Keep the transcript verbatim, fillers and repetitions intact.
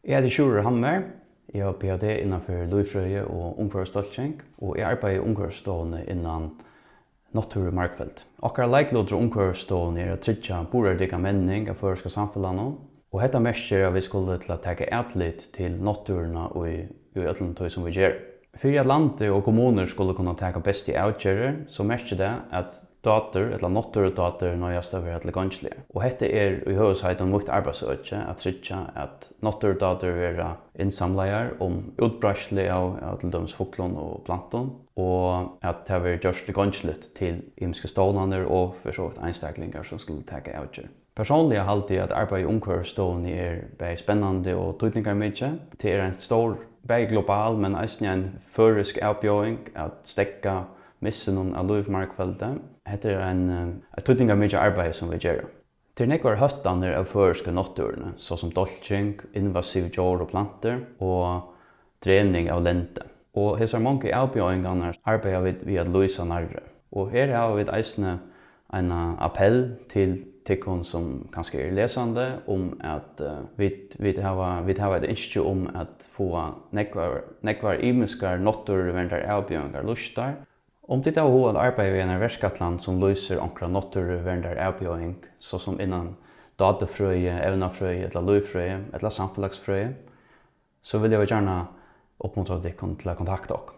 Eg eiti Sjúrður Hammer. Eg havi P H D innanfyri lívfrøði og umhvørvisstolking, og eg arbeiði í Umhvørvisstovuni innan náttúrumargfeldi. Okkara leiklutur á Umhvørvisstovuni er at tryggja burðardygga menning av føroyska samfelagnum, og hetta merkir, at vit skulu til at taka atlit til náttúruna í, í øllum tí, sum vit gera. Fyri at landið og kommunur skulu kunna taka bestu avgerðir, so merkir tað, at dátur ella náttúrudátur noyðast at vera tilgongiligar. Og hetta er í høvuðsheitum mítt arbeiðsøki, at tryggja, at náttúrudátur verða innsamlaðar um útbreiðslu av, av til dømis fuglum og plantum, og at tað verður gjørt tilgongiligt til ymiskar stovnanir og fyri so vítt einstaklingar, sum skulu taka avgerð. Persónliga haldi eg, at arbeiði í Umhvørvisstovuni er bæði spennandi og týdningarmikið. Tað er ein stór, bæði global, men eisini ein føroysk avbjóðing at steðga missinum av lívmargfeldi. Hetta er ein, eh, eitt týdningarmikið arbeiði, sum vit gera. Tað eru nógvar hóttanir av føroysku náttúruni, so sum dálking, invasiv djór og plantur og drening av lendi. Og hesar mongu avbjóðingarnar arbeiða vit við at lýsa nærri. Og her hava vit eisini eina appell til tykkum, sum kanska eru lesandi, um at, eh, vit, vit hava, vit hava eitt ynski um at fáa nógvar, nógvar ymiskar náttúruverndaravbjóðingar lýstar. Um tit hava hug at arbeiða við eini verkætlan, sum lýsir onkra náttúruverndaravbjóðing, so sum innan dátufrøði, evnafrøði ella lívfrøði ella samfelagsfrøði, so vilja vit gjarna uppmuntra tykkum til at kontakta okkum.